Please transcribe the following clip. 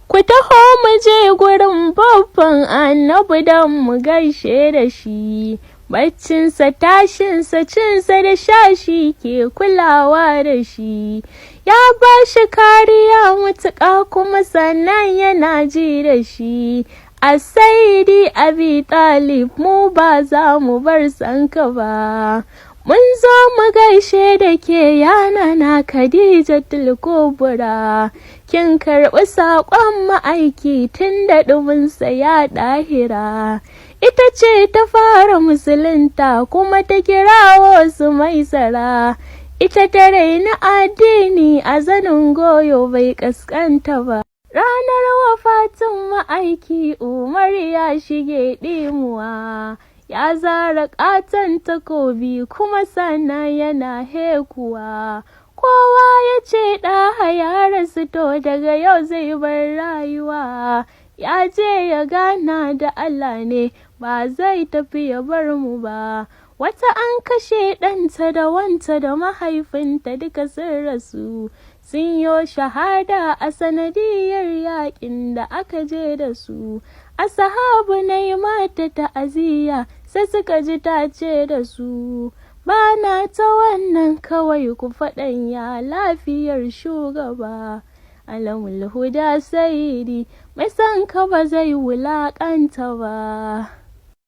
Ku taho mu je gurin babban Annabi don mu gaishe da shi. Baccinsa, tashinsa, cinsa da shashi ke kulawa da shi. Ya ba shi kariya matuƙa, kuma sannan yana ji da shi. A Saidi Abi Talib, mu ba za mu bar sanka ba. Mun zo mu gaishe da ke, yana na Khadija Kubra. Kin karɓi saƙon ma'aiki tun da ɗuminsa, ya ɗahira. Ita ce ta fara musulunta kuma ta kirawo su Maisara. Ita ta raina addini a zanin goyo, bai kaskanta ba. Ranar wafatin ma'aiki, Umar ya shige ɗimuwa. Ya zara ƙaton takobi kuma sannan yana hekuwa. Kowa ya ce ɗaha ya rasu, to daga yau zai bar rayuwa. Ya je ya gana da Allah ne, ba zai tafi ya bar mu ba. Wata an kashe ɗanta da wanta da mahaifinta, duka sun rasu. Sun yo shahada a sanadiyar yaƙin da aka je da su. Asahabu na yi mata ta'aziyya, sai suka ji ta ce da su, "Ba na ta wannan, kawai ku faɗan ya lafiyar shugaba." Alamul Huda Saidi, mai son ka ba zai wulaƙanta ba.